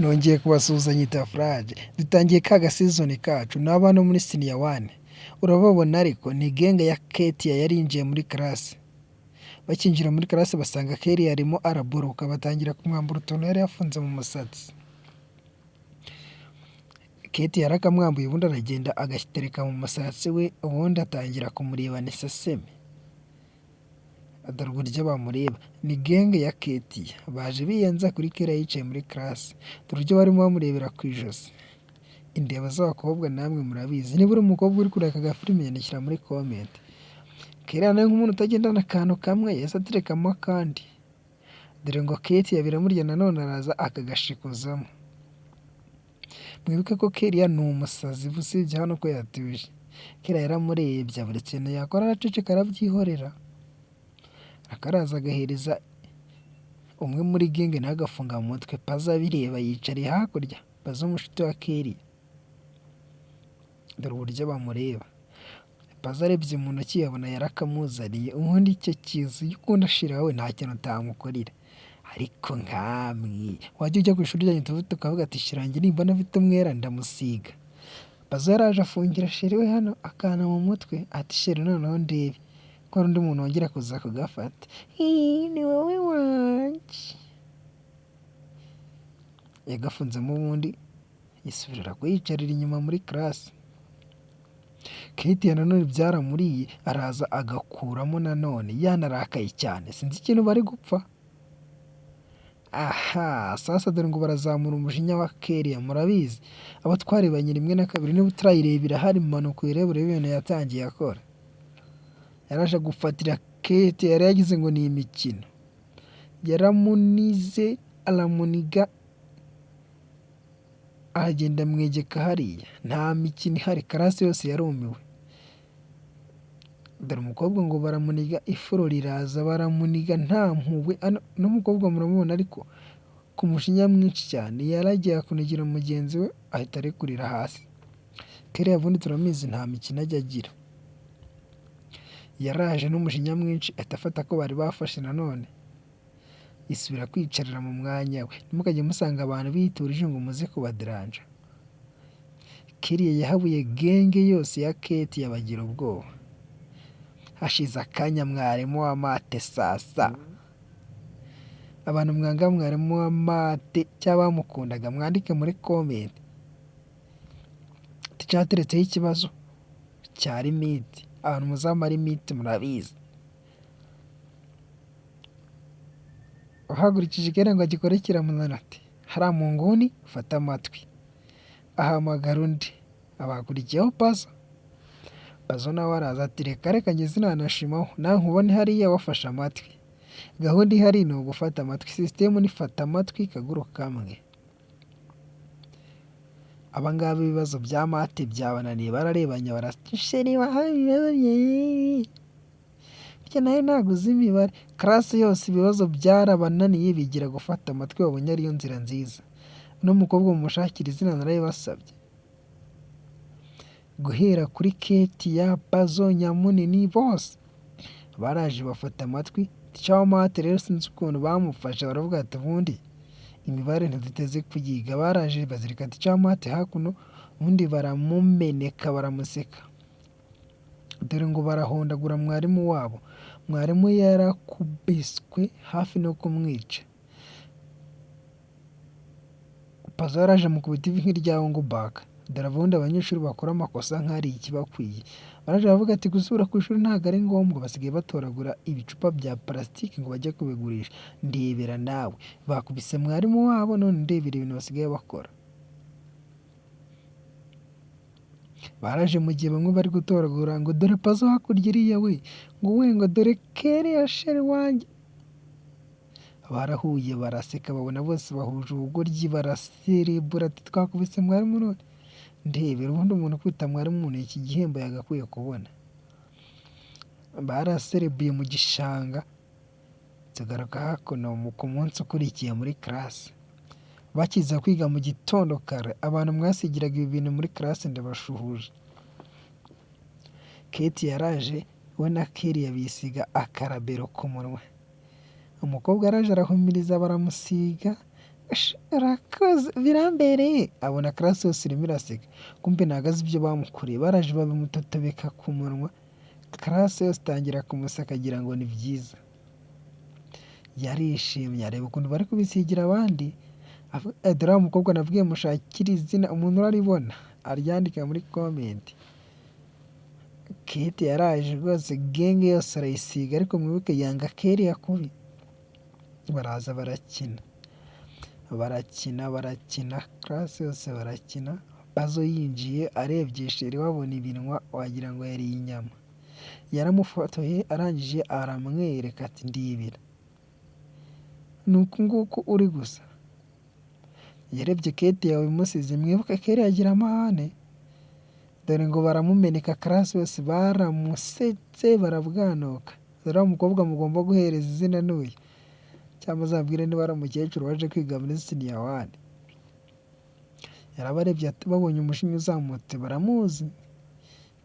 Nongeye kubasuhuza nyita Furaje, dutangiye ka ga season kacu ni abana bo muri senior one, urababona ariko ni gang ya Ketia yari yinjiye muri class, bakinjira muri class basanga Keria arimo araboroka, batangira kumwambura utuntu yari yafunze mu musatsi. Ketia yarakamwambuye, ubundi aragenda agatereka mu musatsi we, ubundi atangira kumurebana iseseme. Dore uburyo bamureba, ni gang ya Ketia, baje biyenza kuri Keria yicaye muri class, dore uburyo barimo bamurebera ku ijosi. Indebo z'abakobwa namwe murabizi, niba uri umukobwa uri kureba aka gafilime, nyandikira muri comment. Keria nawe nk'umuntu utagendana akantu kamwe yahise aterekamo akandi, dore ngo Ketia biramurya nanone araza akagashikuzamo. Mwibuke ko Keria ni umusazi usibye hano ko yatuje. Keria yaramurebye abura ikintu yakora, araceceka arabyihorera. Akaraza agahereza umwe muri gang, nawe agafunga mu mutwe, Pazo abireba yicariye hakurya, Pazo umushuti wa Keria. Dore uburyo bamureba. Pazo arebye mu ntoki yabona yarakamuzaniye, ubundi icyo kiza iyo ukunda chéri wawe nta kintu utamukorera. Ariko nkamwe wajya ujya ku ishuri ryanyu tukavuga ati chéri wanjye nimbona afite umwera ndamusiga. Pazo yaraje afungira chéri we hano akantu mu mutwe, ati chéri noneho ndebe ko hari undi muntu wongera kuza kugafata. Ni wowe wanjye. Yagafunzemo, ubundi yisubirira kuyicarira inyuma muri class. Ketia nanone byaramuriye, araza agakuramo nanone yanarakaye cyane, sinzi ikintu bari gupfa. Aha sasa dore ngo barazamura umujinya wa Keria, murabizi abo twarebanye rimwe na kabiri, niba utarayireba irahari, manuka uyirebe, urebe ibintu yatangiye akora. Yaraje gufatira Ketia, yari yagize ngo ni imikino, yaramunize aramuniga, aragenda amwegeka hariya, nta mikino ihari, class yose yarumiwe. Dore umukobwa ngo baramuniga, ifuro riraza baramuniga nta mpuhwe, uno mukobwa muramubona ariko ku mujinya mwinshi cyane, yaragiye akunigira mugenzi we ahita arekurira hasi. Kariya ubundi turamuzi nta mikino ajya agira. Yaraje n'umujinya mwinshi ahita afata ko bari bafashe nanone, yisubira kwicarira mu mwanya we. Ntimukajye musanga abantu biturije ngo muze kubaderanja. Kiriya yahabuye gang yose ya Keti yabagira ubwoba. Hashize akanya mwarimu wa math sasa, abantu mwanga mwarimu wa math cyangwa bamukundaga mwandike muri comment. Cyateretseho ikibazo cya limite, abantu muzi ama limite murabizi. Uhagurukije igare ngo agikore kiramunanira, ati hariya mu nguni ufate amatwi, ahamagara undi, abakurikiyeho Pazo, Pazo nawe araza ati reka reka njye sinanashimaho, nawe nkubone hariya wafashe amatwi. Gahunda ihari ni ugufata amatwi, system ni fata amatwi kaguru kamwe. Aba ngaba ibibazo bya math byabananiye, bararebanye baraseka, chéri wahawe ibibazo burya nawe ntabwo uzi imibare. Class yose ibibazo byarabananiye bigira gufata amatwi, babonye ariyo nzira nziza. Uno mukobwa mumushakire izina narabibasabye. Guhera kuri Ketiya, Pazo, Nyamunini bose baraje bafata amatwi, teacher wa math rero sinzi ukuntu bamufashe, baravuga ati ubundi imibare ntiduteze kuyiga, baraje bazirika teacher wa math hakuno, ubundi baramumeneka baramuseka. Dore ngo barahondagura mwarimu wabo, mwarimu yarakubiswe hafi no kumwica. Pazo yaraje amukubita ivi nk'irya Baka. Dore ubundi abanyeshuri bakora amakosa nk'ariya ikibakwiye. Baraje baravuga ati gusubira ku ishuri ntabwo ari ngombwa, basigaye batoragura ibicupa bya parasitike ngo bajye kubigurisha. Ndebera nawe, bakubise mwarimu wabo none ndebera ibintu basigaye bakora. Baraje mu gihe bamwe bari gutoragura ngo dore Pazo hakurya iriya we, ngo we ngo dore Keriya chéri wanjye. Barahuye baraseka, babona bose bahuje ubugoryi, baraserebura ati twakubise mwarimu none. Ndebera ubundi umuntu ukubita mwarimu ni iki gihembo yagakwiye kubona. Baraserebuye mu gishanga, tugaruka hakuno ku munsi ukurikiye muri class. Bakiza kwiga mu gitondo kare, abantu mwasigiraga ibi bintu muri class ndabashuhuje. Keti yaraje we na Keriya bisiga akarabero ku munwa. Umukobwa yaraje arahumiriza baramusiga, Urakoze, birambereye. Abona class yose irimo iraseka, kumbe ntabwo azi ibyo bamukoreye. Baraje babimutotobeka ku munwa, class yose itangira kumuseka, agira ngo ni byiza. Yarishimye, areba ukuntu bari kubisigira abandi. Dore wa mukobwa nabwiye mushakire izina, umuntu uraribona aryandike muri comment. Kate yaraje rwose, gang yose arayisiga, ariko mwibuke yanga Kellia kubi. Baraza barakina, barakina, barakina, class yose barakina. Pazo yinjiye arebye chéri we, abona ibinwa wagira ngo yariye inyama. Yaramufotoye, arangije aramwereka ati: "Ndibira ni uku nguku uri gusa." Yarebye Kate yawe imusize. Mwibuke Kellia agira amahane, dore ngo baramumeneka, class yose baramusetse, barabwanuka. Dore wa mukobwa mugomba guhereza izina n'uyu, cyangwa uzabwire niba ari umukecuru waje kwiga muri senior one. Yarabarebye, babonye umujinya uzamutse, baramuzi.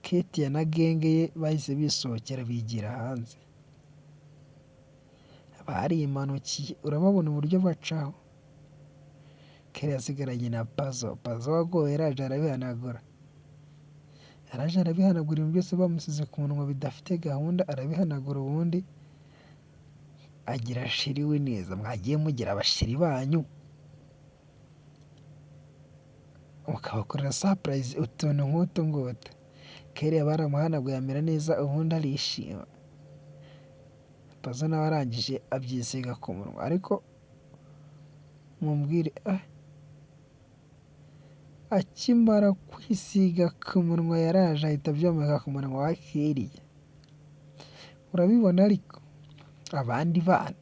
Ketia na gang ye bahise bisohokera, bigira hanze, barimanukiye. Urababona uburyo bacaho. Kellia yasigaranye na Pazo. Pazo wagowe yaraje arabihanagura, yaraje arabihanagura ibintu byose bamusize ku munwa bidafite gahunda, arabihanagura, ubundi agira chéri we neza. Mwagiye mugira abachéri banyu mukabakorera surprise, utuntu nk'utu ngutu. Kellia baramuhanaguye amera neza, ubundi arishima. Pazo nawe arangije abyisiga ku munwa. Ariko mumbwire, akimara kwisiga ku munwa yaraje ahita abyomeka ku munwa wa Kellia. Urabibona ariko abandi bana,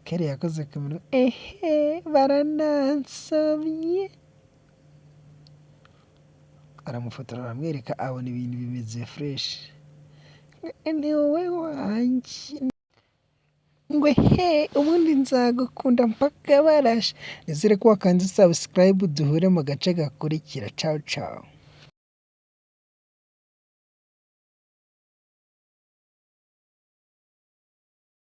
Kellia yakoze ku munwa, ehe, baranansomye. Aramufotora, aramwereka, abona ibintu bimeze fresh. Ni wowe wanjye, ngo he, ubundi nzagukunda mpaka barashe. Nizere ko wakanze subscribe, duhure mu gace gakurikira. Cawu cawu.